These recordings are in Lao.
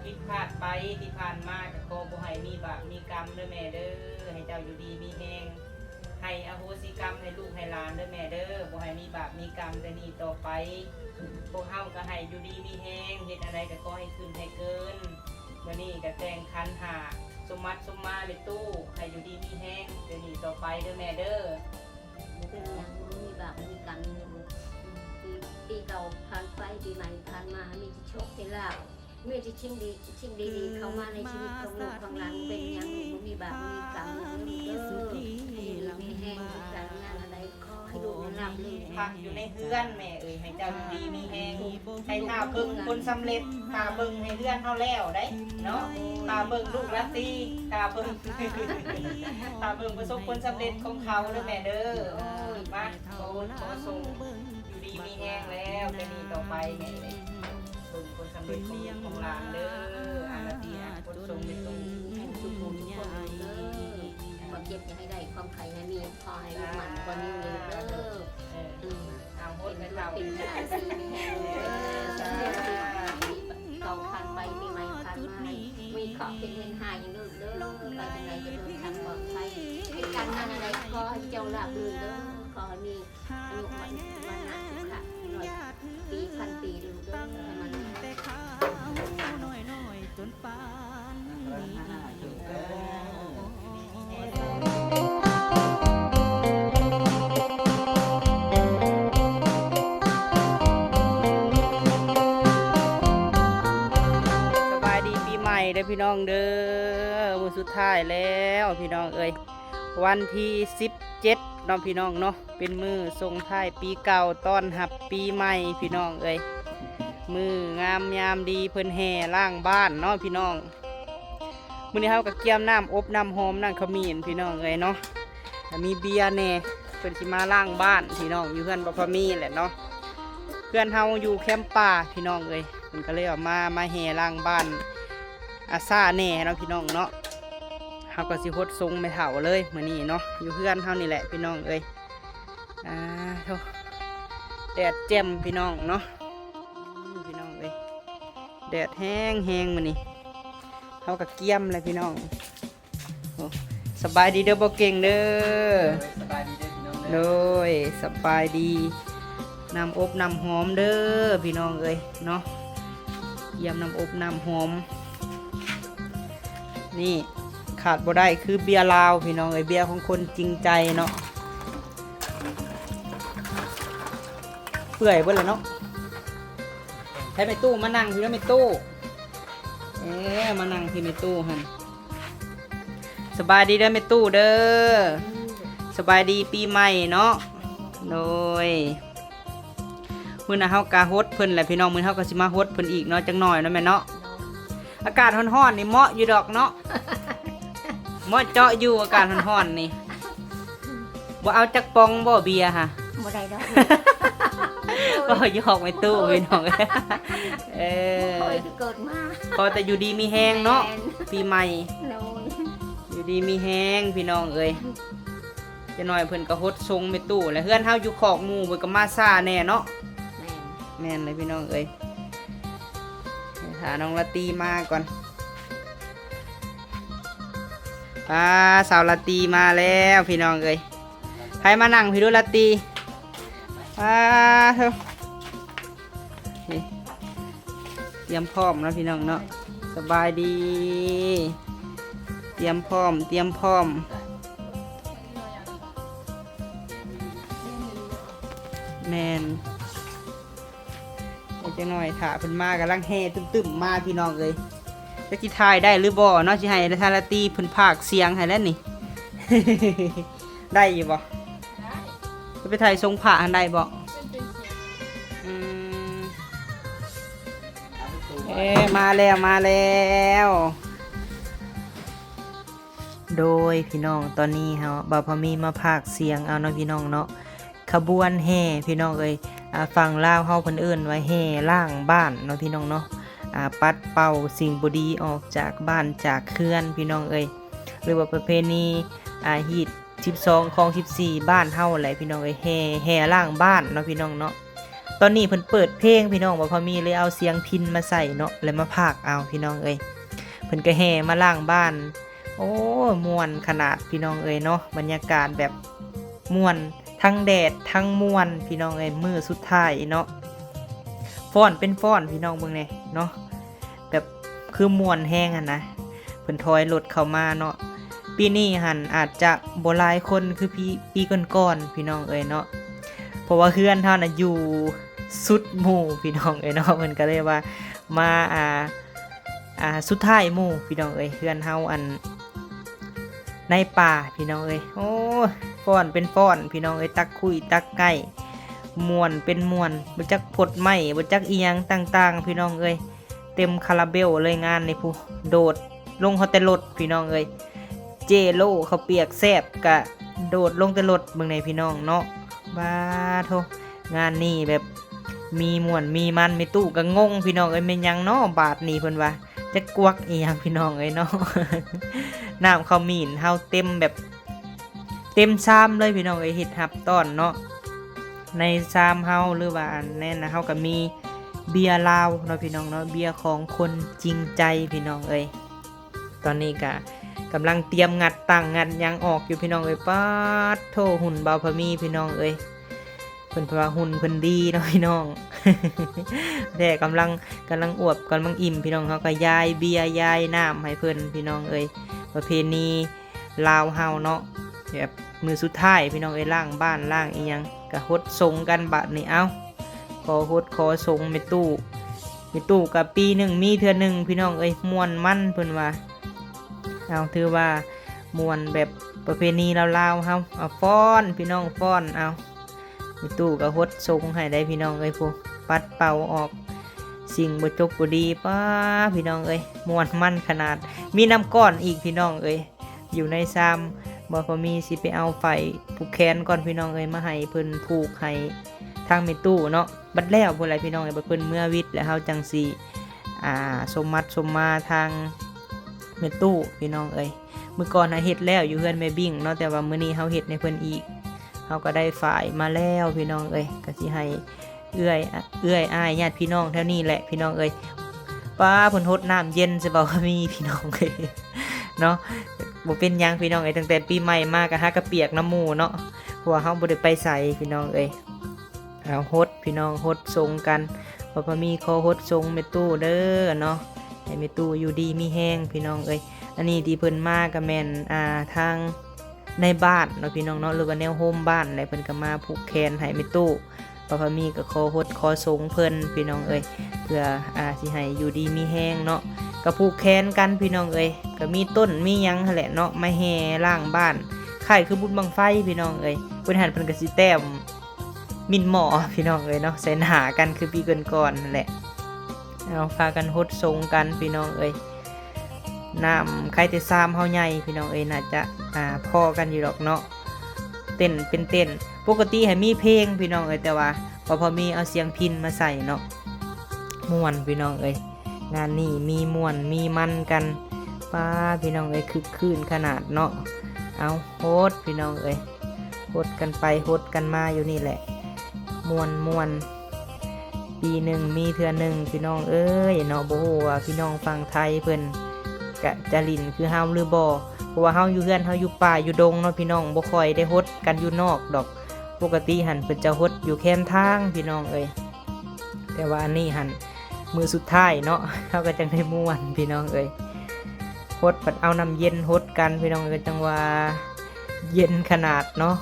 ຜິດພາດໄປທີ່ຜ່ານມາ ກໍຂໍບໍ່ໃຫ້ມີບາບມີກຳເດີແມ່ເດີ ໃຫ້ເຈົ້າຢູ່ດີມີແຮງ ໃຫ້ອະໂຫສິກຳໃຫ້ລູກໃຫ້ຫຼານເດີແມ່ເດີ ບໍ່ໃຫ້ມີບາບມີກຳແຕ່ນີ້ຕໍ່ໄປ. ພວກເຮົາກໍໃຫ້ຢູ່ດີມີແຮງ ເຮັດອັນໃດກໍຂໍໃຫ້ຂຶ້ນໃຫ້ເກີນ. ມື້ນີ້ກໍແຕ່ງຂັນຫ້າ ສົມບັດສົມມາແມ່ຕູ້ ໃຫ້ຢູ່ດີມີແຮງແຕ່ນີ້ຕໍ່ໄປເດີແມ່ເດີ. ບໍ່ເປັນຫຍັງ ບໍ່ມີບາບມີກຳຫຍັງລູກ. ປີ ປີເກົ່າຜ່ານໄປ ປີໃໝ່ຜ່ານມາ ໃຫ້ມີແຕ່ໂຊກແຕ່ລາບ ມີແຕ່ສິ່ງດີ ສິ່ງດີໆເຂົ້າມາໃນຊີວິດຂອງລູກຂອງຫຼານ. ບໍ່ເປັນຫຍັງລູກ ບໍ່ມີບາບບໍ່ມີກຳເດີລູກເດີ. ໃຫ້ຢູ່ດີມີແຮງ ການງານອັນໃດ ຂໍໃຫ້ລູກນັ້ນລາບລື່ນ ພັກຢູ່ໃນເຮືອນແມ່ເອີຍ ໃຫ້ເຈົ້າຢູ່ດີມີແຮງ ໃຫ້ຖ້າເບິ່ງຜົນສຳເລັດ ຖ້າເບິ່ງໃຫ້ເຮືອນເຮົາແລ້ວໄດ໋ເນາະ ຖ້າເບິ່ງລູກລາຕີ ຖ້າເບິ່ງ ຖ້າເບິ່ງປະສົບຜົນສຳເລັດຂອງເຂົາເດີແມ່ເດີ. ມາ ຂໍ ຂໍສົ່ງຢູ່ດີມີແຮງແລ້ວ ແຕ່ນີ້ຕໍ່ໄປແມ່ເອີຍ ເບິ່ງຜົນສຳເລັດຂອງລູກຂອງຫຼານເດີ ອາລາຕີ ອາ ຂົນສົ່ງແມ່ຕູ້ ໃຫ້ສຸກຄົນທຸກຄົນເດີ. ຄວາມເຈັບຢ່າໃຫ້ໄດ້ ຄວາມໄຂ້ຢ່າມີ ຂໍໃຫ້ລູກໝັ້ນກວ່ານີ້ເດີ. ເອີ ອືມ ເອົາ ເປັນເປັນລາບ ເປັນລາບ ເປັນລາບ ເອີ ເກົ່າຜ່ານໄປ ປີໃໝ່ຜ່ານມາ ມີເຄາະເປັນເຫັນຮ້າຍຢ່າງເດີ ໄປທາງໃດກໍເດີນທາງປອດໄພ ເຮັດການງານອັນໃດ ຂໍໃຫ້ເຈົ້າລາບລື່ນເດີ ຂໍໃຫ້ມີ ອາຍຸວັນນະສຸຂະ ຮ້ອຍປີພັນປີເດີລູກເດີ ໃຫ້ມັນ ສະບາຍດີປີໃໝ່ເດີພີ່ນ້ອງເດີ ມື້ສຸດທ້າຍແລ້ວພີ່ນ້ອງເອີຍ ວັນທີສິບເຈັດເນາະພີ່ນ້ອງເນາະ. ເປັນມື້ສົ່ງທ້າຍປີເກົ່າ ຕ້ອນຮັບປີໃໝ່ພີ່ນ້ອງເອີຍ ມື້ງາມຍາມດີ ເພິ່ນແຫ່ລ້າງບ້ານເນາະພີ່ນ້ອງ. ມື້ນີ້ເຮົາກໍກຽມນ້ຳອົບນ້ຳຫອມ ນ້ຳຂະໝິ່ນພີ່ນ້ອງເອີຍເນາະ ກໍມີເບຍແດ່ ເພິ່ນຊິມາລ້າງບ້ານພີ່ນ້ອງ ຢູ່ເຮືອນບໍ່ພໍມີແຫຼະເນາະ. ເຮືອນເຮົາຢູ່ແຄມປ່າພີ່ນ້ອງເອີຍ ເພິ່ນກໍເລີຍເອົາມາ ມາແຫ່ລ້າງບ້ານ ອາສາແດ່ເນາະພີ່ນ້ອງເນາະ. ເຮົາກໍຊິຫົດຊົງແມ່ເຖົ້າເລີຍມື້ນີ້ເນາະ ຢູ່ເຮືອນເຮົານີ້ແຫຼະພີ່ນ້ອງເອີຍ. ອ່າ ໂທ້ ແດດແຈ່ມພີ່ນ້ອງເນາະ ອືມ ພີ່ນ້ອງເອີຍ ແດດແຮງແຮງມື້ນີ້ ເຮົາກໍກຽມແຫຼະພີ່ນ້ອງ. ໂອ້ ສະບາຍດີເດີບໍ່ເກັ່ງເດີ ໂດຍ ສະບາຍດີເດີພີ່ນ້ອງເດີ ໂດຍ ສະບາຍດີ. ນ້ຳອົບນ້ຳຫອມເດີພີ່ນ້ອງເອີຍເນາະ ກຽມນ້ຳອົບນ້ຳຫອມ. ນີ້ຂາດບໍ່ໄດ້ຄືເບຍລາວພີ່ນ້ອງເອີຍ ເບຍຂອງຄົນຈິງໃຈເນາະ. ເປື່ອຍເບິດແລ້ວເນາະ. ໃຫ້ແມ່ຕູ້ມານັ່ງຢູ່ນຳແມ່ຕູ້ ເອີ ມານັ່ງທີ່ແມ່ຕູ້ຫັ້ນ. ສະບາຍດີເດີແມ່ຕູ້ເດີ ສະບາຍດີປີໃໝ່ເນາະ. ໂດຍ ມື້ໜ້າເຮົາກະຫົດເພິ່ນແຫຼະພີ່ນ້ອງ ມື້ເຮົາກໍຊິມາຫົດເພິ່ນອີກເນາະ ຈັກໜ້ອຍເນາະແມ່ເນາະ. ອາກາດຮ້ອນໆນີ້ເໝາະຢູ່ດອກເນາະ ເໝາະເຈາະຢູ່ ອາກາດຮ້ອນໆນີ້. ບໍ່ເອົາຈັກປ່ອງບໍ່ເບຍຫະ? ບໍ່ໄດ້ດອກ ເວົ້າຫຍອກແມ່ຕູ້ພີ່ນ້ອງ. ເອີ ບໍ່ເຄີຍເກີດມາ ຂໍແຕ່ຢູ່ດີມີແຮງເນາະ ແມ່ນ ປີໃໝ່ ໂດຍ ຢູ່ດີມີແຮງພີ່ນ້ອງເອີຍ. ຈັກໜ້ອຍເພິ່ນກໍຫົດຊົງແມ່ຕູ້ແຫຼະ ເຮືອນເຮົາຢູ່ຄອກໝູ່ ເພິ່ນກໍມາຊ້າແດ່ເນາະ. ແມ່ນ ແມ່ນເລີຍພີ່ນ້ອງເອີຍ ຖ້ານ້ອງລາຕີມາກ່ອນ. ປ້າ ສາວລາຕີມາແລ້ວພີ່ນ້ອງເອີຍ. ໃຜມານັ່ງພີ້ດູລາຕີ. ປ້າໂທ້ ນີ້ ຕຽມພ້ອມເນາະພີ່ນ້ອງເນາະ. ສະບາຍດີ ຕຽມພ້ອມ ຕຽມພ້ອມ. ແມ່ນ ເອີ ຈັກໜ້ອຍຖ້າເພິ່ນມາ ກຳລັງແຫ່ຕຶ້ມໆມາພີ່ນ້ອງເອີຍ. ຈັກຊິຖ່າຍໄດ້ຫຼືບໍ່ເນາະ ຊິໃຫ້ທາລາຕີເພິ່ນພາກສຽງໃຫ້ແລ້ວນີ້. ໄດ້ຢູ່ບໍ່? ໄດ້ ໄປຖ່າຍຊົງພະຫັ້ນໄດ້ບໍ່? ອືມ ເອີ ມາແລ້ວ ມາແລ້ວ. ໂດຍພີ່ນ້ອງ ຕອນນີ້ເຮົາ ບ່າວພາມີມາພາກສຽງເອົາເນາະພີ່ນ້ອງເນາະ. ຂະບວນແຫ່ພີ່ນ້ອງເອີຍ ອ່າ ຝັ່ງລາວເຮົາເພິ່ນເອີ້ນວ່າແຫ່ລ້າງບ້ານເນາະພີ່ນ້ອງເນາະ. ອ່າ ປັດເປົ່າສິ່ງບໍ່ດີອອກຈາກບ້ານຈາກເຮືອນພີ່ນ້ອງເອີຍ ຫຼືວ່າປະເພນີ ອ່າ ຮີດສິບສອງ ຄອງສິບສີ່ ບ້ານເຮົາແຫຼະພີ່ນ້ອງເອີຍ ແຫ່ ແຫ່ລ້າງບ້ານເນາະພີ່ນ້ອງເນາະ. ຕອນນີ້ເພິ່ນເປີດເພງພີ່ນ້ອງ ບໍ່ພໍມີເລີຍເອົາສຽງພິນມາໃສ່ເນາະ ແລ້ວມາພາກເອົາພີ່ນ້ອງເອີຍ. ເພິ່ນກໍແຫ່ມາລ້າງບ້ານ ໂອ້ ມ່ວນຂະໜາດພີ່ນ້ອງເອີຍເນາະ. ບັນຍາກາດແບບມ່ວນ ທັງແດດທັງມ່ວນພີ່ນ້ອງເອີຍ ມື້ສຸດທ້າຍເນາະ. ຟ້ອນເປັນຟ້ອນພີ່ນ້ອງເບິ່ງແດ່ເນາະ ແບບຄືມ່ວນແຮງຫັ້ນນະ. ເພິ່ນຖອຍລົດເຂົ້າມາເນາະ. ປີນີ້ຫັ້ນອາດຈະບໍ່ຫຼາຍຄົນຄືປີ ປີກ່ອນໆ ພີ່ນ້ອງເອີຍເນາະ ເພາະວ່າເຮືອນເຮົານະຢູ່ສຸດໝູ່ພີ່ນ້ອງເອີຍເນາະ. ເພິ່ນກໍເລີຍວ່າມາ ອ່າ ອ່າ ສຸດທ້າຍໝູ່ພີ່ນ້ອງເອີຍ ເຮືອນເຮົາອັນໃນປ່າພີ່ນ້ອງເອີຍ. ໂອ້ ຟ້ອນເປັນຟ້ອນພີ່ນ້ອງເອີຍ ຕັກຄຸຍຕັກໄກ້ ມ່ວນເປັນມ່ວນ ບໍ່ຈັກພົດໄມ້ ບໍ່ຈັກອີ່ຫຍັງຕ່າງໆ ພີ່ນ້ອງເອີຍ. ເຕັມຄາລາເບວເລີຍງານນີ້ພຸ້ນ ໂດດລົງເອົາແຕ່ລົດພີ່ນ້ອງເອີຍ. ເຈໂລເຂົ້າປຽກແຊບກະໂດດລົງແຕ່ລົດ ເບິ່ງແດ່ພີ່ນ້ອງເນາະ. ບາໂທ ງານນີ້ແບບມີມ່ວນມີມັນ. ແມ່ຕູ້ກໍງົງພີ່ນ້ອງເອີຍ ແມ່ນຫຍັງເນາະບາດນີ້ ເພິ່ນວ່າຈັກກວັກອີ່ຫຍັງພີ່ນ້ອງເອີຍເນາະ. ນ້ຳເຂົ້າໝີນເຮົາເຕັມແບບ ເຕັມຊາມເລີຍພີ່ນ້ອງເອີຍ ເຮັດຮັບຕ້ອນເນາະ. ໃນຊາມເຮົາ ຫຼືວ່າອັນນັ້ນນະ ເຮົາກໍມີເບຍລາວເນາະພີ່ນ້ອງເນາະ ເບຍຂອງຄົນຈິງໃຈພີ່ນ້ອງເອີຍ. ຕອນນີ້ກໍກຳລັງຕຽມງັດຕັ່ງງັດຫຍັງອອກຢູ່ພີ່ນ້ອງເອີຍ. ປາດໂທ ຫຸ່ນບ່າວພາມີພີ່ນ້ອງເອີຍ ເພິ່ນວ່າຫຸ່ນເພິ່ນດີເນາະພີ່ນ້ອງ ແທ້ກຳລັງ ກຳລັງອວບກຳລັງອີ່ມພີ່ນ້ອງ. ເຮົາກໍຢາຍເບຍຢາຍນ້ຳໃຫ້ເພິ່ນພີ່ນ້ອງເອີຍ ປະເພນີ ລາວເຮົາເນາະ ແບບມື້ສຸດທ້າຍພີ່ນ້ອງເອີຍ ລ້າງບ້ານລ້າງອີ່ຫຍັງ ກະຫົດສົງກັນບາດນີ້. ເອົ້າ ຂໍຫົດຂໍສົງແມ່ຕູ້ ແມ່ຕູ້ກະປີໜຶ່ງມີເທື່ອໜຶ່ງພີ່ນ້ອງເອີຍ ມ່ວນມັນເພິ່ນວ່າ. ເອົາ ຖືວ່າມ່ວນແບບປະເພນີລາວໆເຮົາ. ເອົາ ຟ້ອນພີ່ນ້ອງ ຟ້ອນ. ເອົາ ແມ່ຕູ້ກະຫົດສົງໃຫ້ໄດ໋ພີ່ນ້ອງເອີຍ ຜູ້ປັດເປົ່າອອກສິ່ງບໍ່ຈົບບໍ່ດີ. ປ້າ ພີ່ນ້ອງເອີຍ ມ່ວນມັນຂະໜາດ ມີນ້ຳກ້ອນອີກພີ່ນ້ອງເອີຍ. ຢູ່ໃນຊາມ ບໍ່ພໍມີຊິໄປເອົາໄຟຜູກແຂນກ່ອນພີ່ນ້ອງເອີຍ ມາໃຫ້ເພິ່ນຜູກໃຫ້ທາງແມ່ຕູ້ເນາະ. ບັດແລ້ວພຸ້ນແຫຼະພີ່ນ້ອງເອີຍ ບັດເພິ່ນເມືອວິດແລ້ວ ເຮົາຈັ່ງຊິ ອ່າ ສົມໝັດສົມມາທາງແມ່ຕູ້ພີ່ນ້ອງເອີຍ. ມື້ກ່ອນຫາເຮັດແລ້ວຢູ່ເຮືອນແມ່ບິ້ງເນາະ ແຕ່ວ່າມື້ນີ້ເຮົາເຮັດໃຫ້ເພິ່ນອີກ. ເຮົາກໍໄດ້ຝ້າຍມາແລ້ວພີ່ນ້ອງເອີຍ ກໍຊິໃຫ້ ເອື້ອຍ ເອື້ອຍອ້າຍຍາດພີ່ນ້ອງແຖວນີ້ແຫຼະພີ່ນ້ອງເອີຍ. ປ້າ ເພິ່ນຫົດນ້ຳເຢັນໃສ່ບ່າວພາມີພີ່ນ້ອງເອີຍເນາະ. ບໍ່ເປັນຫຍັງພີ່ນ້ອງເອີຍ ຕັ້ງແຕ່ປີໃໝ່ມາກໍຫາກະປຽກນຳໝູ່ເນາະ ເພາະວ່າເຮົາບໍ່ໄດ້ໄປໃສພີ່ນ້ອງເອີຍ. ເອົາ ຫົດພີ່ນ້ອງ ຫົດສົງກັນ ບ່າວພາມີຂໍຫົດສົງແມ່ຕູ້ເດີເນາະ ໃຫ້ແມ່ຕູ້ຢູ່ດີມີແຮງພີ່ນ້ອງເອີຍ. ອັນນີ້ທີ່ເພິ່ນມາກໍແມ່ນ ອ່າ ທາງ ໃນບ້ານເນາະພີ່ນ້ອງເນາະ ຫຼືວ່າແນວໂຮມບ້ານແຫຼະ ເພິ່ນກໍມາຜູກແຂນໃຫ້ແມ່ຕູ້. ບ່າວພາມີກໍຂໍຫົດຂໍສົງເພິ່ນພີ່ນ້ອງເອີຍ ເພື່ອ ອ່າ ຊິໃຫ້ຢູ່ດີມີແຮງເນາະ. ກໍຜູກແຂນກັນພີ່ນ້ອງເອີຍ ກໍມີຕົ້ນມີຫຍັງຫັ້ນແຫຼະເນາະ ມາແຫ່ລ້າງບ້ານ ຄ້າຍຄືບຸນບັ້ງໄຟພີ່ນ້ອງເອີຍ. ເພິ່ນຫັ້ນເພິ່ນກໍຊິແຕ້ມ ມິ້ນໝໍ້ພີ່ນ້ອງເອີຍເນາະ ໃສ່ໜ້າກັນຄືປີກ່ອນໆຫັ້ນແຫຼະ. ເອົາ ພາກັນຫົດສົງກັນພີ່ນ້ອງເອີຍ. ນ້ຳ ໃຄແຕ່ຊາມເຮົາໃຫຍ່ພີ່ນ້ອງເອີຍ ໜ້າຈະ ອ່າ ພໍກັນຢູ່ດອກເນາະ. ເຕັ້ນເປັນເຕັ້ນ ປົກກະຕິໃຫ້ມີເພງພີ່ນ້ອງເອີຍ ແຕ່ວ່າ ພໍ ພໍມີເອົາສຽງພິນມາໃສ່ເນາະ ມ່ວນພີ່ນ້ອງເອີຍ. ງານນີ້ມີມ່ວນມີມັນກັນ ປ້າ ພີ່ນ້ອງເອີຍ ຄຶກຄື້ນຂະໜາດເນາະ. ເອົາ ໂຮດພີ່ນ້ອງເອີຍ ຫົດກັນໄປຫົດກັນມາຢູ່ນີ້ແຫຼະ ມ່ວນໆ ປີໜຶ່ງມີເທື່ອໜຶ່ງພີ່ນ້ອງເອີຍເນາະ. ບໍ່ຮູ້ວ່າພີ່ນ້ອງຝັ່ງໄທເພິ່ນກະຈະຫຼິ້ນຄືເຮົາຫຼືບໍ່ ເພາະວ່າເຮົາຢູ່ເຮືອນ ເຮົາຢູ່ປ່າຢູ່ດົງເນາະພີ່ນ້ອງ ບໍ່ຄ່ອຍໄດ້ຫົດກັນຢູ່ນອກດອກ. ປົກກະຕິຫັ້ນເພິ່ນຈະຫົດຢູ່ແຄມທາງພີ່ນ້ອງເອີຍ ແຕ່ວ່າອັນນີ້ຫັ້ນ ມື້ສຸດທ້າຍເນາະ ເຮົາກໍຈັ່ງໄດ້ມ່ວນພີ່ນ້ອງເອີຍ. ຫົດພັດເອົານ້ຳເຢັນຫົດກັນພີ່ນ້ອງເອີຍ ຈັ່ງວ່າເຢັນຂະໜາດເນາະ.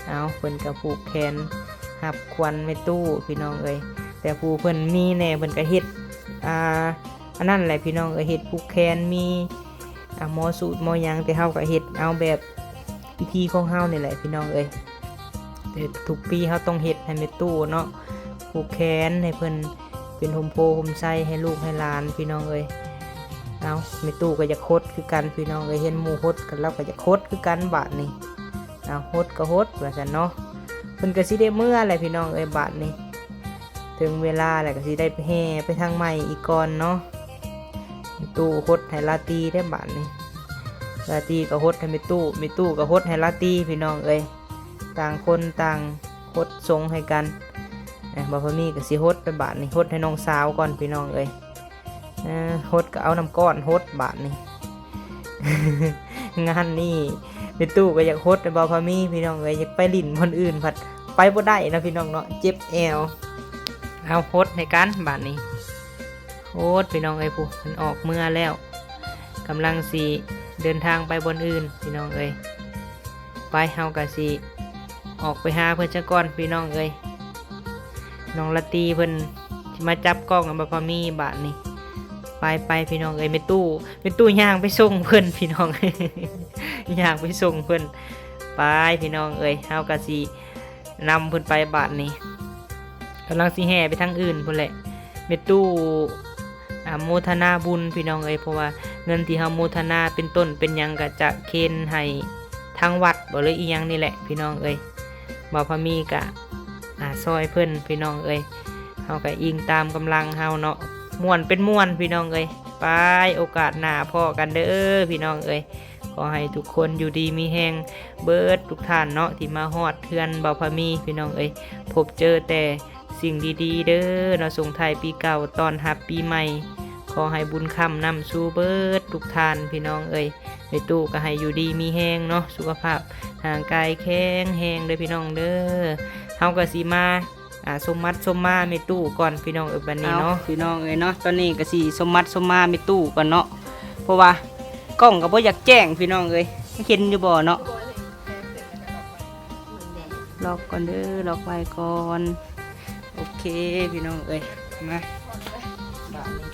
ເອົາ ເພິ່ນກໍຜູກແຂນຮັບຂວັນແມ່ຕູ້ພີ່ນ້ອງເອີຍ. ແຕ່ຜູ້ເພິ່ນມີແດ່ເພິ່ນກໍເຮັດ ອ່າ ອັນນັ້ນແຫຼະພີ່ນ້ອງເອີຍ ເຮັດຜູກແຂນ ມີ ອ່າ ໝໍສູດໝໍຫຍັງ ແຕ່ເຮົາກໍເຮັດເອົາແບບວິທີຂອງເຮົານີ້ແຫຼະພີ່ນ້ອງເອີຍ. ແຕ່ທຸກປີເຮົາຕ້ອງເຮັດໃຫ້ແມ່ຕູ້ເນາະ ຜູກແຂນໃຫ້ເພິ່ນເປັນຮົ່ມໂພຮົ່ມໄຊໃຫ້ລູກໃຫ້ຫຼານພີ່ນ້ອງເອີຍ. ເອົາ ແມ່ຕູ້ກໍຢາກຫົດຄືກັນພີ່ນ້ອງເອີຍ ເຫັນໝູ່ຫົດກັນລາວກໍຢາກຫົດຄືກັນບາດນີ້. ເອົາ ຫົດກໍຫົດວ່າຊັ້ນເນາະ ເພິ່ນກໍຊິໄດ້ເມືອແຫຼະພີ່ນ້ອງເອີຍ ບາດນີ້ ເຖິງເວລາແລ້ວກໍຊິໄດ້ແຫ່ໄປທາງໃໝ່ອີກກ່ອນເນາະ. ແມ່ຕູ້ຫົດໃຫ້ລາຕີເດ້ບາດນີ້ ລາຕີກໍຫົດໃຫ້ແມ່ຕູ້ ແມ່ຕູ້ກໍຫົດໃຫ້ລາຕີພີ່ນ້ອງເອີຍ. ຕ່າງຄົນຕ່າງຫົດສົງໃຫ້ກັນ. ອ່ະ ບ່າວພາມີກໍຊິຫົດໄປບາດນີ້ ຫົດໃຫ້ນ້ອງສາວກ່ອນພີ່ນ້ອງເອີຍ. ເອີ ຫົດກໍເອົານ້ຳກ້ອນຫົດບາດນີ້. ງານນີ້ແມ່ຕູ້ກໍຢາກຫົດໃຫ້ບ່າວພາມີພີ່ນ້ອງເອີຍ, ຢາກໄປຫຼິ້ນບ່ອນອື່ນພັດໄປບໍ່ໄດ້ເນາະພີ່ນ້ອງເນາະ ເຈັບແອວ. ເອົາ ຫົດໃຫ້ກັນບາດນີ້. ໂອດ ພີ່ນ້ອງເອີຍ ຜູ້ ເພິ່ນອອກເມືອແລ້ວ ກຳລັງຊິເດີນທາງໄປບ່ອນອື່ນພີ່ນ້ອງເອີຍ. ໄປ ເຮົາກໍຊິອອກໄປຫາເພິ່ນຊະກ່ອນພີ່ນ້ອງເອີຍ. ນ້ອງລາຕີເພິ່ນຊິມາຈັບກ້ອງໃຫ້ບ່າວພາມີບາດນີ້. ໄປໆ ພີ່ນ້ອງເອີຍ ແມ່ຕູ້ ແມ່ຕູ້ຍ່າງໄປສົ່ງເພິ່ນພີ່ນ້ອງ ຍ່າງໄປສົ່ງເພິ່ນ. ໄປ ພີ່ນ້ອງເອີຍ ເຮົາກໍຊິ ນຳເພິ່ນໄປບາດນີ້. ກຳລັງຊິແຫ່ໄປທາງອື່ນພຸ້ນແຫຼະ ແມ່ຕູ້ ອາ ໂມທະນາບຸນພີ່ນ້ອງເອີຍ ເພາະວ່າເງິນທີ່ເຮົາໂມທະນາເປັນຕົ້ນເປັນຫຍັງ ກໍຈະເຄນໃຫ້ທາງວັດບໍ ຫຼືອີ່ຫຍັງນີ້ແຫຼະພີ່ນ້ອງເອີຍ. ບ່າວພາມີກະ ອາ ຊ່ອຍເພິ່ນພີ່ນ້ອງເອີຍ. ເຮົາກະອີງຕາມກຳລັງເຮົາເນາະ ມ່ວນເປັນມ່ວນພີ່ນ້ອງເອີຍ. ໄປ ໂອກາດໜ້າພໍ້ກັນເດີພີ່ນ້ອງເອີຍ. ຂໍໃຫ້ທຸກຄົນຢູ່ດີມີແຮງເບິດທຸກທ່ານເນາະ ທີ່ມາຮອດເຮືອນບ່າວພາມີພີ່ນ້ອງເອີຍ. ພົບເຈີແຕ່ສິ່ງດີໆເດີເນາະ ສົ່ງທ້າຍປີເກົ່າຕ້ອນຮັບປີໃໝ່. ຂໍໃຫ້ບຸນຄ້ຳນຳຊູເບິດທຸກທ່ານພີ່ນ້ອງເອີຍ. ແມ່ຕູ້ກໍໃຫ້ຢູ່ດີມີແຮງເນາະ ສຸຂະພາບຮ່າງກາຍແຂງແຮງເດີພີ່ນ້ອງເດີ. ເຮົາກໍຊິມາ ອ່າ ຊົມມັດຊົມມາແມ່ຕູ້ກ່ອນພີ່ນ້ອງເອີຍ ບັດນີ້ເນາະ. ເອົາ ພີ່ນ້ອງເອີຍເນາະ ຕອນນີ້ກໍຊິຊົມມັດຊົມມາແມ່ຕູ້ກ່ອນເນາະ ເພາະວ່າກ້ອງກໍບໍ່ຢາກແຈ້ງພີ່ນ້ອງເອີຍ. ເຫັນຢູ່ບໍ່ເນາະ ລັອກກ່ອນເດີ ລັອກໄວ້ກ່ອນ. ໂອເຄພີ່ນ້ອງເອີຍ ມາ ບາດນີ້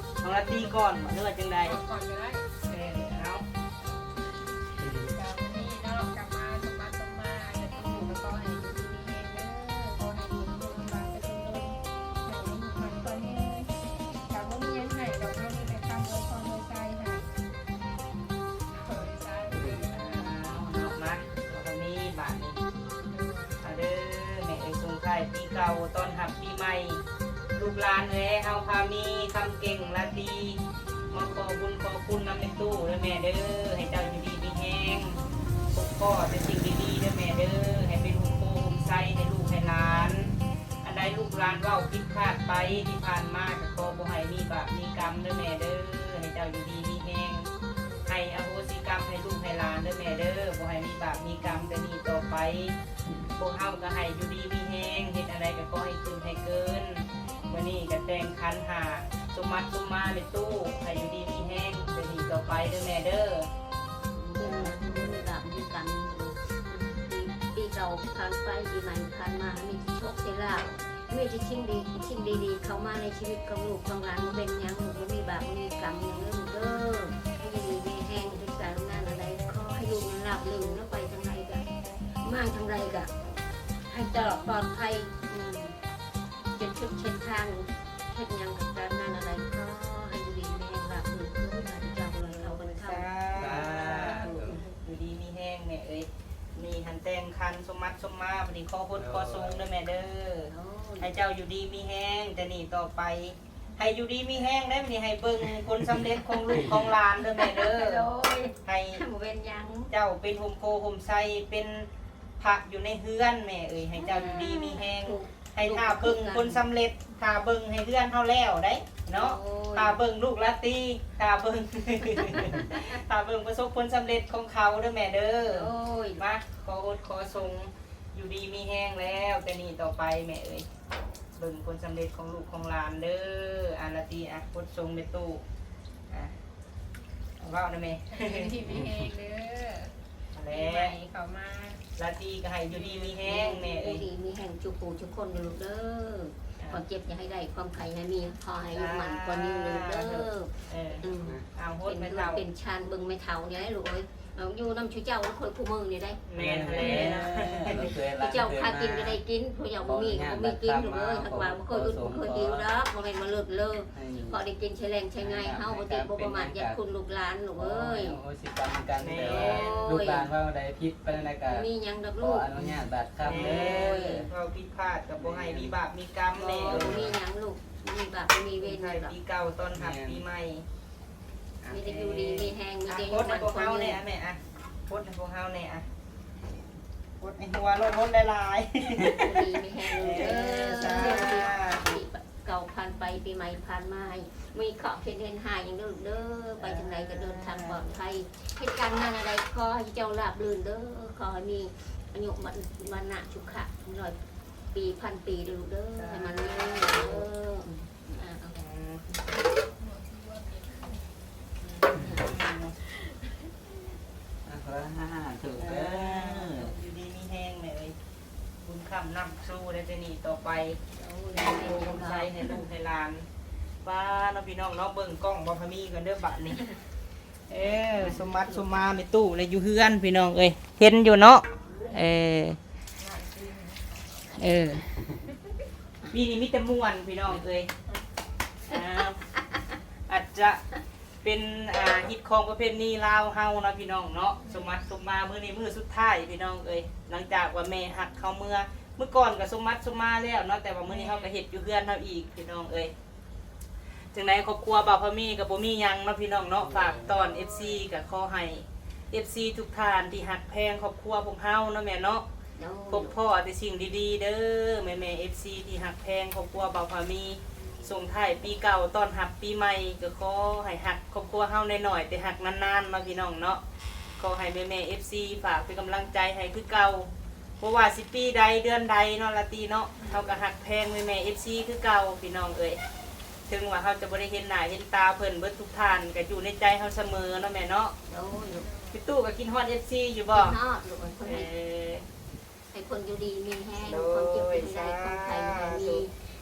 ນ້ອງລາຕີກ່ອນບໍ ຫຼືວ່າຈັ່ງໃດ? ກ່ອນກໍໄດ້ ເອີ ເອົາ ກໍມື້ນີ້ເນາະ ກັບມາສົມບັດສົມມາ ແລະ ກໍຂໍໃຫ້ຢູ່ດີມີແຮງເດີ ຂໍໃຫ້ຢູ່ດີມີແຮງ ໃຫ້ອາຍຸໝັ້ນຂວັນຍືນ ກໍບໍ່ມີຫຍັງໃຫ້ດອກເນາະ ມີແຕ່ຄຳອວຍພອນອວຍໄຊໃຫ້ ເອົາເນາະ ມາ ເຮົາກໍມີບາດນີ້ ເອົາເດີ ແມ່ເອີຍ ສົ່ງທ້າຍປີເກົ່າ ຕ້ອນຮັບປີໃໝ່ ລູກຫຼານເອີຍ ເຮົາພາມີ ຄຳເກັ່ງ ລາຕີ ມາຂໍບຸນຂໍຄຸນນຳແມ່ຕູ້ເດີແມ່ເດີ ໃຫ້ເຈົ້າຢູ່ດີມີແຮງ ພົບພໍ້ແຕ່ສິ່ງດີໆເດີແມ່ເດີ ໃຫ້ເປັນຮົ່ມໂພຮົ່ມໄຊໃຫ້ລູກໃຫ້ຫຼານ. ອັນໃດລູກຫຼານເວົ້າຜິດພາດໄປທີ່ຜ່ານມາ ກໍຂໍບໍ່ໃຫ້ມີບາບມີກຳເດີແມ່ເດີ ໃຫ້ເຈົ້າຢູ່ດີມີແຮງ ໃຫ້ອະໂຫສິກຳໃຫ້ລູກໃຫ້ຫຼານເດີແມ່ເດີ ບໍ່ໃຫ້ມີບາບມີກຳແຕ່ນີ້ຕໍ່ໄປ. ພວກເຮົາກໍໃຫ້ຢູ່ດີມີແຮງ ເຮັດອັນໃດກໍຂໍໃຫ້ຂຶ້ນໃຫ້ເກີນ. ມື້ນີ້ກໍແຕ່ງຂັນຫ້າ ສົມໝັດສົມມາແມ່ຕູ້ ໃຫ້ຢູ່ດີມີແຮງແຕ່ນີ້ຕໍ່ໄປເດີແມ່ເດີ. ເອີ ມີບາບມີກຳ ປີ ປີເກົ່າຜ່ານໄປ ປີໃໝ່ຜ່ານມາ ໃຫ້ມີແຕ່ໂຊກແຕ່ລາບ ມີແຕ່ສິ່ງດີ ສິ່ງດີໆເຂົ້າມາໃນຊີວິດຂອງລູກຂອງຫຼານ ບໍ່ເປັນຫຍັງລູກ ບໍ່ມີບາບມີກຳຫຍັງເດີລູກເດີ. ໃຫ້ຢູ່ດີມີແຮງ ເຮັດການງານອັນໃດ ຂໍໃຫ້ລູກນັ້ນລາບລື່ນ ແລ້ວໄປທາງໃດກໍ ມາທາງໃດກໍ ໃຫ້ຕະຫຼອດປອດໄພ ອືມ ຈົນສຸດເສັ້ນທາງ ເຮັດຫຍັງການງານອັນໃດ ຂໍໃຫ້ຢູ່ດີມີແຮງ ລາບລື່ນ ຄືພະເຈົ້າເງິນເຂົ້າເງິນຄຳ. ສາທຸ ຢູ່ດີມີແຮງແມ່ເອີຍ. ນີ້ຫັ້ນແຕ່ງຂັນສົມໝັດສົມມາ ບັດນີ້ຂໍຫົດຂໍສົງເດີແມ່ເດີ. ໂອ້ຍ ໃຫ້ເຈົ້າຢູ່ດີມີແຮງແຕ່ນີ້ຕໍ່ໄປ ໃຫ້ຢູ່ດີມີແຮງໄດ້ ບັດນີ້ໃຫ້ເບິ່ງຜົນສຳເລັດຂອງລູກຂອງຫຼານເດີແມ່ເດີ. ໂດຍ ໃຫ້ ບໍ່ເປັນຫຍັງ ເຈົ້າເປັນຮົ່ມໂພຮົ່ມໄຊ ເປັນພະຢູ່ໃນເຮືອນແມ່ເອີຍ ໃຫ້ເຈົ້າຢູ່ດີມີແຮງ. ໃຫ້ຖ້າເບິ່ງຜົນສຳເລັດ ຖ້າເບິ່ງໃຫ້ເຮືອນເຮົາແລ້ວໄດ໋ເນາະ. ໂອ້ຍ ຖ້າເບິ່ງລູກລາຕີ ຖ້າເບິ່ງ ຖ້າເບິ່ງປະສົບຜົນສຳເລັດຂອງເຂົາເດີແມ່ເດີ. ໂອ້ຍ ມາ ຂໍຫົດຂໍສົງ ຢູ່ດີມີແຮງແລ້ວແຕ່ນີ້ຕໍ່ໄປແມ່ເອີຍ ເບິ່ງຜົນສຳເລັດຂອງລູກຂອງຫຼານເດີ. ອາ ລາຕີ ອາ ຫົດສົງແມ່ຕູ້ ອາ ເວົ້ານຳແມ່ ຢູ່ດີມີແຮງເດີ. ຫັ້ນແຫຼະ ປີໃໝ່ເຂົ້າມາ ລາຕີກໍໃຫ້ຢູ່ດີມີແຮງແມ່ເອີຍ ຢູ່ດີມີແຮງທຸກຜູ້ທຸກຄົນເດີລູກເດີ. ຄວາມເຈັບຢ່າໃຫ້ໄດ້ ຄວາມໄຂ້ຢ່າໃຫ້ມີ ຂໍໃຫ້ອາຍຸໝັ້ນຂວັນຍືນເດີ. ເອີ ເປັນເຮືອນເປັນຊານເບິ່ງແມ່ເຖົ້ານີ້ແຫຼະລູກເອີຍ ຢູ່ນຳຊຸເຈົ້າຄົນຄູ່ມື້ນີ້ໄດ໋. ແມ່ນແຫຼະ ຜູ້ເຈົ້າພາກິນກໍໄດ້ກິນ ຜູ້ເຈົ້າບໍ່ມີກໍບໍ່ມີກິນລູກເອີຍ. ຫາກວ່າບໍ່ເຄີຍອຶດບໍ່ເຄີຍຫິວດອກ ບໍ່ແມ່ນວ່າເລີດເລີ ພໍໄດ້ກິນໃຊ້ແຮງໃຊ້ງາຍເຮົາ ບໍ່ຕິດບໍ່ປະໝາດ ຢ່າຄຸນລູກຫຼານລູກເອີຍ. ໂອ້ຍ ສິກຳກັນເດີ ລູກຫຼານເວົ້າໃດຜິດໄປແນວໃດກໍ ບໍ່ມີຫຍັງດອກລູກ ຂໍອະນຸຍາດບາດຄຳເດີ. ເວົ້າຜິດພາດກໍບໍ່ໃຫ້ມີບາບມີກຳແມ່ ບໍ່ມີຫຍັງລູກ ບໍ່ມີບາບບໍ່ມີເວນດອກ. ປີເກົ່າຕ້ອນຮັບປີໃໝ່ ມີແຕ່ຢູ່ດີມີແຮງ ມີແຕ່ອາ ພົດໃຫ້ພວກເຮົາແດ່ແມ່ ອາ ພົດໃຫ້ພວກເຮົາແດ່ ອາ. ກົດໃຫ້ຫົວໂລດ ຫົວຫຼາຍໆ ດີມີແຮງເດີ ເອີ ສາທຸ ປີເກົ່າຜ່ານໄປ ປີໃໝ່ຜ່ານມາ ໃຫ້ມີເຄາະເຂັນເຫັນຮ້າຍຫຍັງເດີລູກເດີ ໄປທາງໃດກໍເດີນທາງປອດໄພ ເຮັດການງານອັນໃດຂໍໃຫ້ເຈົ້າລາບລື່ນເດີ ຂໍໃຫ້ມີອາຍຸວັນນະສຸຂະຮ້ອຍປີພັນປີເດີລູກເດີ ໃຫ້ມັນມີເດີ ສາທຸ ອ່າ ເອົາ ອາ ສາທຸເດີ ຢູ່ດີມີແຮງແມ່ເອີຍ ບຸນຄ້ຳນຳສູ່ໃນແຕ່ນີ້ຕໍ່ໄປ ໂອ້ຍ ໂອ້ ໃສ່ໃຫ້ລູກໃຫ້ຫຼານ ປ້າເນາະ ພີ່ນ້ອງເນາະ ເບິ່ງກ້ອງບໍ່ພາມີກ່ອນເດີບາດນີ້ ເອີ ສົມບັດສົມມາແມ່ຕູ້ແລະຢູ່ເຮືອນ ພີ່ນ້ອງເອີຍ ເຫັນຢູ່ເນາະ ເອີ ເອີ ປີນີ້ມີແຕ່ມ່ວນ ພີ່ນ້ອງເອີຍ ອ່າ ອາດຈະເປັນ ອ່າ ຮີດຄອງປະເພນີລາວເຮົາເນາະ ພີ່ນ້ອງເນາະ ສົມບັດສົມມາ ມື້ນີ້ມື້ສຸດທ້າຍ ພີ່ນ້ອງເອີຍ ຫຼັງຈາກວ່າແມ່ຮັກເຮົາເມືອ ມື້ກ່ອນກໍສົມບັດສົມມາແລ້ວເນາະ ແຕ່ວ່າມື້ນີ້ເຮົາກໍເຮັດຢູ່ເຮືອນເຮົາອີກ ພີ່ນ້ອງເອີຍ. ຈັ່ງໃດຄອບຄົວບ່າວພາມີກໍບໍ່ມີຫຍັງເນາະ ພີ່ນ້ອງເນາະ ຝາກຕ້ອນເອັຟຊີ ກໍຂໍໃຫ້ເອັຟຊີທຸກທ່ານທີ່ຮັກແພງຄອບຄົວພວກເຮົາເນາະແມ່ເນາະ ໂດຍ ພົບພໍ້ແຕ່ສິ່ງດີໆເດີ ແມ່ໆເອັຟຊີທີ່ຮັກແພງຄອບຄົວບ່າວພາມີ ສົ່ງທ້າຍປີເກົ່າຕ້ອນຮັບປີໃໝ່ ກໍຂໍໃຫ້ຮັກຄອບຄົວເຮົາໜ້ອຍໆ ແຕ່ຮັກນານໆເນາະ ພີ່ນ້ອງເນາະ ຂໍໃຫ້ແມ່ໆເອັຟຊີຝາກເປັນກຳລັງໃຈໃຫ້ຄືເກົ່າ ບໍ່ວ່າຊິປີໃດເດືອນໃດເນາະ ລາຕີເນາະ ເຮົາກໍຮັກແພງແມ່ໆເອັຟຊີຄືເກົ່າ ພີ່ນ້ອງເອີຍ. ເຖິງວ່າເຮົາຈະບໍ່ໄດ້ເຫັນໜ້າເຫັນຕາເພິ່ນ ເບິດທຸກທ່ານກໍຢູ່ໃນໃຈເຮົາສະເໝີເນາະແມ່ເນາະ. ໂດຍ ພີ່ຕູ້ກໍຄິດຮອດເອັຟຊີຢູ່ບໍ່? ຄິດຮອດລູກເອີຍ ເພິ່ນໃຫ້ ເອີ ໃຫ້ເພິ່ນຢູ່ດີມີແຮງ ໂດຍ ຄວາມເຈັບຢ່າໃຫ້ໄດ້ ຄວາມໄຂ້ຢ່າໃຫ້ມີ ສາທຸ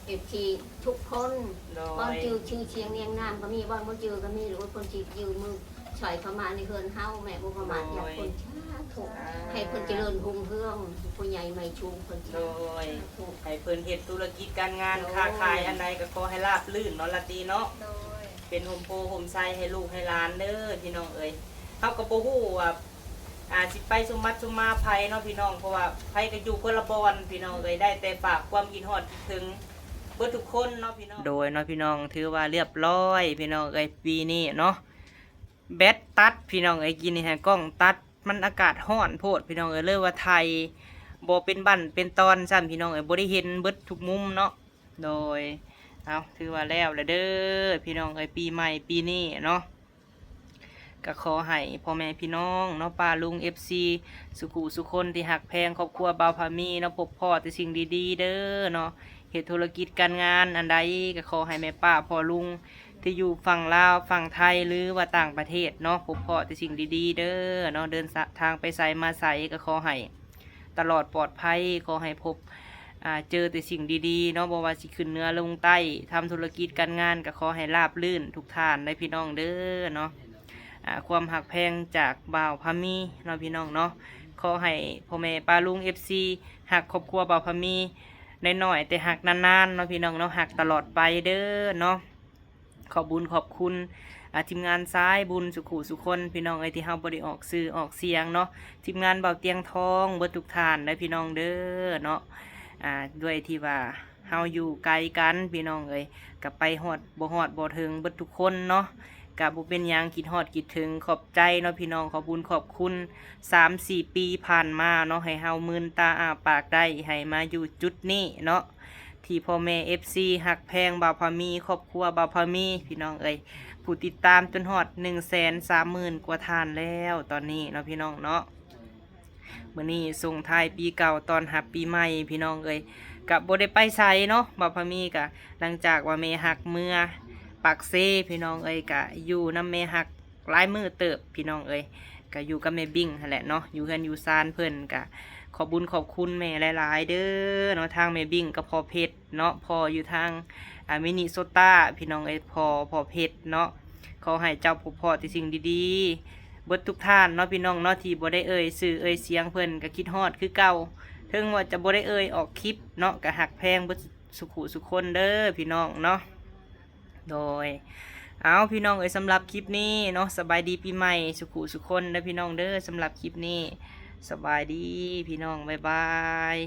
ເອັຟຊີທຸກຄົນ ໂດຍ ຄວາມຈື່ຊື່ສຽງນຽງນາມກໍມີ ບໍ່ບໍ່ຈື່ກໍມີ ໂອ້ຍ ເພິ່ນຊິຍື່ມື ຊ່ອຍເຂົ້າມາໃນເຮືອນເຮົາ ແມ່ບໍ່ປະມາດຈັກຄົນ ໂດຍ ສາທຸ ສາທຸ ໃຫ້ເພິ່ນຈະເລີນຮຸ່ງເຮືອງ ຜູ້ໃຫຍ່ໄມ້ສູງເພິ່ນ ໂດຍ ສາທຸ ໃຫ້ເພິ່ນເຮັດທຸລະກິດການງານ ໂດຍ ຄ້າຂາຍອັນໃດກໍຂໍໃຫ້ລາບລື່ນເນາະ ລາຕີເນາະ ໂດຍ ເປັນຮົ່ມໂພຮົ່ມໄຊໃຫ້ລູກໃຫ້ຫຼານເດີ ພີ່ນ້ອງເອີຍ. ເຮົາກໍບໍ່ຮູ້ວ່າ ອ່າ ຊິໄປສົມບັດສົມມາໃຜເນາະ ພີ່ນ້ອງ ເພາະວ່າໃຜກໍຢູ່ຄົນລະບ່ອນ ພີ່ນ້ອງເອີຍ ໄດ້ແຕ່ຝາກຄວາມຄິດຮອດຄິດເຖິງເບິດທຸກຄົນເນາະ ພີ່ນ້ອງ ໂດຍເນາະ ພີ່ນ້ອງ ຖືວ່າລຽບລ້ອຍ ພີ່ນ້ອງເອີຍ ປີນີ້ເນາະ. ແບັດຕັດ ພີ່ນ້ອງເອີຍ ກີ້ນີ້ຫັ້ນກ້ອງຕັດ ມັນອາກາດຮ້ອນໂພດ ພີ່ນ້ອງເອີຍ ເລີຍວ່າໄຖ່າຍບໍ່ເປັນບັ້ນເປັນຕອນຊ້ຳ ພີ່ນ້ອງເອີຍ ບໍ່ໄດ້ເຫັນເບິດທຸກມຸມເນາະ. ໂດຍ ເອົາ ຖືວ່າແລ້ວລະເດີ ພີ່ນ້ອງເອີຍ ປີໃໝ່ປີນີ້ເນາະ ກໍຂໍໃຫ້ພໍ່ແມ່ພີ່ນ້ອງເນາະ ປ້າລຸງ ເອັຟຊີ ສຸຂູສຸຄົນທີ່ຮັກແພງຄອບຄົວບ່າວພາມີເນາະ ພົບພໍ້ແຕ່ສິ່ງດີໆເດີເນາະ ເຮັດທຸລະກິດການງານອັນໃດ ກໍຂໍໃຫ້ແມ່ປ້າພໍ່ລຸງ ທີ່ຢູ່ຝັ່ງລາວ ຝັ່ງໄທ ຫຼືວ່າຕ່າງປະເທດເນາະ ພົບພໍ້ແຕ່ສິ່ງດີໆເດີເນາະ ເດີນທາງໄປໃສມາໃສກໍຂໍໃຫ້ຕະຫຼອດປອດໄພ ຂໍໃຫ້ພົບ ອ່າ ເຈີແຕ່ສິ່ງດີໆເນາະ ບໍ່ວ່າຊິຂຶ້ນເໜືອລົງໃຕ້ ທຳທຸລະກິດການງານກໍຂໍໃຫ້ລາບລື່ນທຸກທ່ານເດີພີ່ນ້ອງເດີເນາະ. ອ່າ ຄວາມຮັກແພງຈາກບ່າວພາມີເນາະ ພີ່ນ້ອງເນາະ ຂໍໃຫ້ພໍ່ແມ່ປ້າລຸງ ເອັຟຊີ ຮັກຄອບຄົວບ່າວພາມີ ນ້ອຍໆແຕ່ຮັກນານໆເນາະ ພີ່ນ້ອງເນາະ ຮັກຕະຫຼອດໄປເດີເນາະ. ຂອບບຸນຂອບຄຸນ ອ່າ ທີມງານສາຍບຸນສຸຂູສຸຄົນ ພີ່ນ້ອງເອີຍ ທີ່ເຮົາບໍ່ໄດ້ອອກຊື່ອອກສຽງເນາະ ທີມງານບ່າວຕຽງທອງ ເບິດທຸກທ່ານເດີພີ່ນ້ອງເດີເນາະ ອ່າ ດ້ວຍທີ່ວ່າເຮົາຢູ່ໄກກັນ ພີ່ນ້ອງເອີຍ ກະໄປຮອດ ບໍ່ຮອດບໍ່ເຖິງເບິດທຸກຄົນເນາະ ກະບໍ່ເປັນຫຍັງ ຄິດຮອດຄິດເຖິງ ຂອບໃຈເນາະ ພີ່ນ້ອງ ຂອບບຸນຂອບຄຸນ ສາມສີ່ປີຜ່ານມາເນາະ ໃຫ້ເຮົາມືນຕາອ້າປາກໄດ້ ໃຫ້ມາຢູ່ຈຸດນີ້ເນາະ ທີ່ພໍ່ແມ່ເອັຟຊີຮັກແພງບ່າວພາມີ ຄອບຄົວບ່າວພາມີ ພີ່ນ້ອງເອີຍ ຜູ້ຕິດຕາມຈົນຮອດໜຶ່ງແສນສາມໝື່ນກວ່າທ່ານແລ້ວຕອນນີ້ເນາະ ພີ່ນ້ອງເນາະ. ມື້ນີ້ສົ່ງທ້າຍປີເກົ່າຕ້ອນຮັບປີໃໝ່ ພີ່ນ້ອງເອີຍ ກະບໍ່ໄດ້ໄປໃສເນາະ ບ່າວພາມີກະ ຫຼັງຈາກວ່າແມ່ຮັກເມືອປາກເຊ ພີ່ນ້ອງເອີຍ ກະຢູ່ນຳແມ່ຮັກ ຫຼາຍມື້ເຕີບ ພີ່ນ້ອງເອີຍ ກະຢູ່ກັບແມ່ບິ້ງຫັ້ນແຫຼະເນາະ ຢູ່ເຮືອນຢູ່ຊານເພິ່ນ ກະຂອບບຸນຂອບຄຸນແມ່ຫຼາຍໆເດີເນາະ ທາງແມ່ບິ້ງກັບພໍ່ເພັດເນາະ ພໍ່ຢູ່ທາງ ອ່າ ມິນິໂຊຕາ ພີ່ນ້ອງເອີຍ ພໍ່ ພໍ່ເພັດເນາະ ຂໍໃຫ້ເຈົ້າພົບພໍ້ແຕ່ສິ່ງດີໆ ເບິດທຸກທ່ານເນາະ ພີ່ນ້ອງເນາະ ທີ່ບໍ່ໄດ້ເອີ່ຍຊື່ເອີ່ຍສຽງເພິ່ນ ກະຄິດຮອດຄືເກົ່າ ເຖິງວ່າຈະບໍ່ໄດ້ເອີ່ຍອອກຄລິບເນາະ ກະຮັກແພງເບິດສຸຂູສຸຄົນເດີ ພີ່ນ້ອງເນາະ. ໂດຍ ເອົາ ພີ່ນ້ອງເອີຍ ສຳລັບຄລິບນີ້ເນາະ ສະບາຍດີປີໃໝ່ສຸຂູສຸຄົນເດີ ພີ່ນ້ອງເດີ ສຳລັບຄລິບນີ້ ສະບາຍດີ ພີ່ນ້ອງ ບາຍບາຍ.